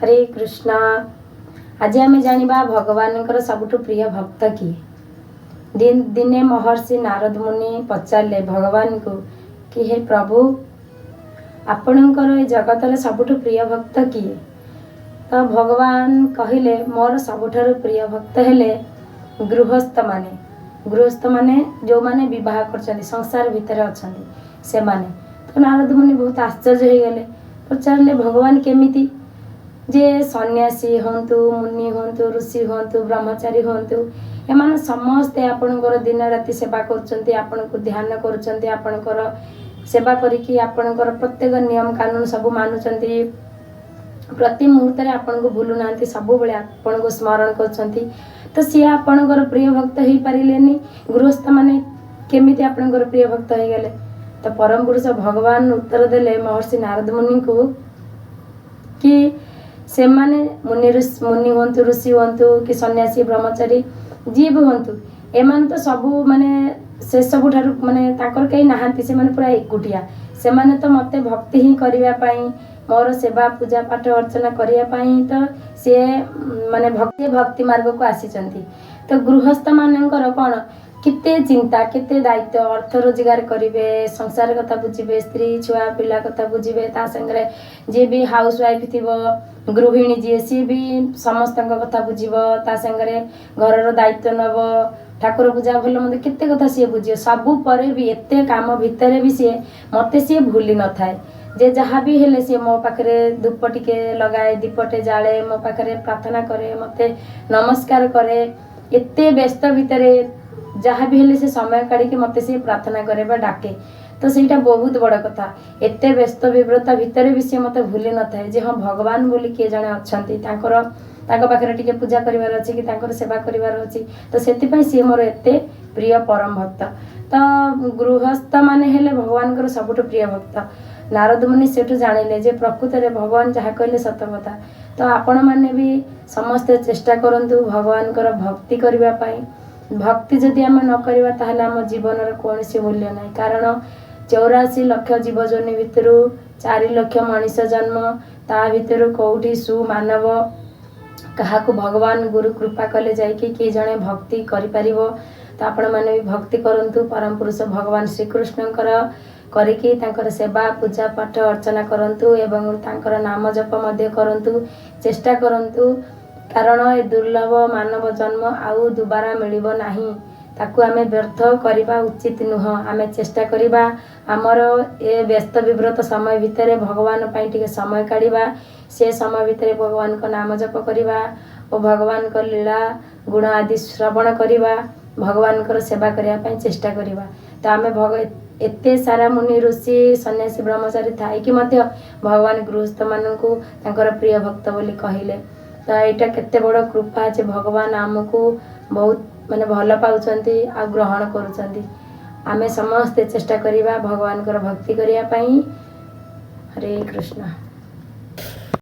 ହରେ କୃଷ୍ଣ। ଆଜି ଆମେ ଜାଣିବା ଭଗବାନଙ୍କର ସବୁଠୁ ପ୍ରିୟ ଭକ୍ତ କିଏ। ଦିନେ ମହର୍ଷି ନାରଦ ମୁନି ପଚାରିଲେ ଭଗବାନଙ୍କୁ କି ହେ ପ୍ରଭୁ, ଆପଣଙ୍କର ଏ ଜଗତରେ ସବୁଠୁ ପ୍ରିୟ ଭକ୍ତ କିଏ? ତ ଭଗବାନ କହିଲେ, ମୋର ସବୁଠାରୁ ପ୍ରିୟ ଭକ୍ତ ହେଲେ ଗୃହସ୍ଥମାନେ। ଗୃହସ୍ଥମାନେ ଯେଉଁମାନେ ବିବାହ କରିଛନ୍ତି, ସଂସାର ଭିତରେ ଅଛନ୍ତି ସେମାନେ। ତ ନାରଦ ମୁନି ବହୁତ ଆଶ୍ଚର୍ଯ୍ୟ ହେଇଗଲେ, ପଚାରିଲେ ଭଗବାନ କେମିତି? ଯେ ସନ୍ନ୍ୟାସୀ ହୁଅନ୍ତୁ, ମୁନି ହୁଅନ୍ତୁ, ଋଷି ହୁଅନ୍ତୁ, ବ୍ରହ୍ମଚାରୀ ହୁଅନ୍ତୁ, ଏମାନେ ସମସ୍ତେ ଆପଣଙ୍କର ଦିନ ରାତି ସେବା କରୁଛନ୍ତି, ଆପଣଙ୍କୁ ଧ୍ୟାନ କରୁଛନ୍ତି, ଆପଣଙ୍କର ସେବା କରିକି ଆପଣଙ୍କର ପ୍ରତ୍ୟେକ ନିୟମ କାନୁନ ସବୁ ମାନୁଛନ୍ତି, ପ୍ରତି ମୁହୂର୍ତ୍ତରେ ଆପଣଙ୍କୁ ଭୁଲୁନାହାନ୍ତି, ସବୁବେଳେ ଆପଣଙ୍କୁ ସ୍ମରଣ କରୁଛନ୍ତି। ତ ସିଏ ଆପଣଙ୍କର ପ୍ରିୟ ଭକ୍ତ ହେଇପାରିଲେନି, ଗୃହସ୍ଥମାନେ କେମିତି ଆପଣଙ୍କର ପ୍ରିୟ ଭକ୍ତ ହେଇଗଲେ? ତ ପରମ ପୁରୁଷ ଭଗବାନ ଉତ୍ତର ଦେଲେ ମହର୍ଷି ନାରଦ ମୁନିଙ୍କୁ କି ସେମାନେ ମୁନି ମୁନି ହୁଅନ୍ତୁ, ଋଷି ହୁଅନ୍ତୁ କି ସନ୍ନ୍ୟାସୀ ବ୍ରହ୍ମଚାରୀ ଯିଏ ବି ହୁଅନ୍ତୁ, ଏମାନେ ତ ସବୁ ମାନେ ସେସବୁ ଠାରୁ ମାନେ ତାଙ୍କର କେହି ନାହାନ୍ତି, ସେମାନେ ପୁରା ଏକୁଟିଆ। ସେମାନେ ତ ମୋତେ ଭକ୍ତି ହିଁ କରିବା ପାଇଁ, ମୋର ସେବା ପୂଜା ପାଠ ଅର୍ଚ୍ଚନା କରିବା ପାଇଁ ତ ସିଏ ମାନେ ଭକ୍ତି ଭକ୍ତି ମାର୍ଗକୁ ଆସିଛନ୍ତି। ତ ଗୃହସ୍ଥମାନଙ୍କର କ'ଣ କେତେ ଚିନ୍ତା, କେତେ ଦାୟିତ୍ୱ, ଅର୍ଥ ରୋଜଗାର କରିବେ, ସଂସାର କଥା ବୁଝିବେ, ସ୍ତ୍ରୀ ଛୁଆ ପିଲା କଥା ବୁଝିବେ, ତା ସାଙ୍ଗରେ ଯିଏ ବି ହାଉସ୍ ୱାଇଫ୍ ଥିବ, ଗୃହିଣୀ ଯିଏ, ସିଏ ବି ସମସ୍ତଙ୍କ କଥା ବୁଝିବ, ତା ସାଙ୍ଗରେ ଘରର ଦାୟିତ୍ୱ ନେବ, ଠାକୁର ପୂଜା ଭଲ ମନ୍ଦ କେତେ କଥା ସିଏ ବୁଝିବ। ସବୁ ପରେ ବି ଏତେ କାମ ଭିତରେ ବି ସିଏ ମୋତେ ସିଏ ଭୁଲି ନଥାଏ। ଯେ ଯାହା ବି ହେଲେ ସିଏ ମୋ ପାଖରେ ଧୂପ ଟିକେ ଲଗାଏ, ଦୀପଟେ ଜାଳେ, ମୋ ପାଖରେ ପ୍ରାର୍ଥନା କରେ, ମୋତେ ନମସ୍କାର କରେ। ଏତେ ବ୍ୟସ୍ତ ଭିତରେ ଯାହା ବି ହେଲେ ସେ ସମୟ କାଢ଼ିକି ମୋତେ ସିଏ ପ୍ରାର୍ଥନା କରେ ବା ଡାକେ। ତ ସେଇଟା ବହୁତ ବଡ଼ କଥା। ଏତେ ବ୍ୟସ୍ତ ବିବ୍ରତା ଭିତରେ ବି ସିଏ ମୋତେ ଭୁଲି ନଥାଏ ଯେ ହଁ ଭଗବାନ ବୋଲି କିଏ ଜଣେ ଅଛନ୍ତି, ତାଙ୍କର ତାଙ୍କ ପାଖରେ ଟିକେ ପୂଜା କରିବାର ଅଛି କି ତାଙ୍କର ସେବା କରିବାର ଅଛି। ତ ସେଥିପାଇଁ ସିଏ ମୋର ଏତେ ପ୍ରିୟ ପରମ ଭକ୍ତ। ତ ଗୃହସ୍ଥ ମାନେ ହେଲେ ଭଗବାନଙ୍କର ସବୁଠୁ ପ୍ରିୟ ଭକ୍ତ। ନାରଦ ମୁନି ସେଠୁ ଜାଣିଲେ ଯେ ପ୍ରକୃତରେ ଭଗବାନ ଯାହା କହିଲେ ସତ କଥା। ତ ଆପଣମାନେ ବି ସମସ୍ତେ ଚେଷ୍ଟା କରନ୍ତୁ ଭଗବାନଙ୍କର ଭକ୍ତି କରିବା ପାଇଁ। ଭକ୍ତି ଯଦି ଆମେ ନ କରିବା ତାହେଲେ ଆମ ଜୀବନର କୌଣସି ମୂଲ୍ୟ ନାହିଁ। କାରଣ 84 ଲକ୍ଷ ଜୀବଜନ୍ତୁ ଭିତରୁ 4 ଲକ୍ଷ ମଣିଷ ଜନ୍ମ, ତା ଭିତରୁ କେଉଁଠି ସୁମାନବ କାହାକୁ ଭଗବାନ ଗୁରୁ କୃପା କଲେ ଯାଇକି କିଏ ଜଣେ ଭକ୍ତି କରିପାରିବ। ତ ଆପଣମାନେ ବି ଭକ୍ତି କରନ୍ତୁ, ପରମ ପୁରୁଷ ଭଗବାନ ଶ୍ରୀକୃଷ୍ଣଙ୍କର କରିକି ତାଙ୍କର ସେବା ପୂଜା ପାଠ ଅର୍ଚ୍ଚନା କରନ୍ତୁ ଏବଂ ତାଙ୍କର ନାମ ଜପ ମଧ୍ୟ କରନ୍ତୁ, ଚେଷ୍ଟା କରନ୍ତୁ। କାରଣ ଏ ଦୁର୍ଲଭ ମାନବ ଜନ୍ମ ଆଉ ଦୁବାରା ମିଳିବ ନାହିଁ, ତାକୁ ଆମେ ବ୍ୟର୍ଥ କରିବା ଉଚିତ ନୁହଁ। ଆମେ ଚେଷ୍ଟା କରିବା ଆମର ଏ ବ୍ୟସ୍ତ ବିବ୍ରତ ସମୟ ଭିତରେ ଭଗବାନ ପାଇଁ ଟିକେ ସମୟ କାଢ଼ିବା, ସେ ସମୟ ଭିତରେ ଭଗବାନଙ୍କ ନାମ ଜପ କରିବା ଓ ଭଗବାନଙ୍କ ଲୀଳା ଗୁଣ ଆଦି ଶ୍ରବଣ କରିବା, ଭଗବାନଙ୍କର ସେବା କରିବା ପାଇଁ ଚେଷ୍ଟା କରିବା। ତ ଆମେ ଏତେ ସାରା ମୁନି ଋଷି ସନ୍ନ୍ୟାସୀ ବ୍ରହ୍ମଚାରୀ ଥାଇକି ମଧ୍ୟ ଭଗବାନ ଗୃହସ୍ଥମାନଙ୍କୁ ତାଙ୍କର ପ୍ରିୟ ଭକ୍ତ ବୋଲି କହିଲେ। ତ ଏଇଟା କେତେ ବଡ଼ କୃପା ଯେ ଭଗବାନ ଆମକୁ ବହୁତ ମାନେ ଭଲ ପାଉଛନ୍ତି ଆଉ ଗ୍ରହଣ କରୁଛନ୍ତି। ଆମେ ସମସ୍ତେ ଚେଷ୍ଟା କରିବା ଭଗବାନଙ୍କର ଭକ୍ତି କରିବା ପାଇଁ। ହରେ କୃଷ୍ଣ।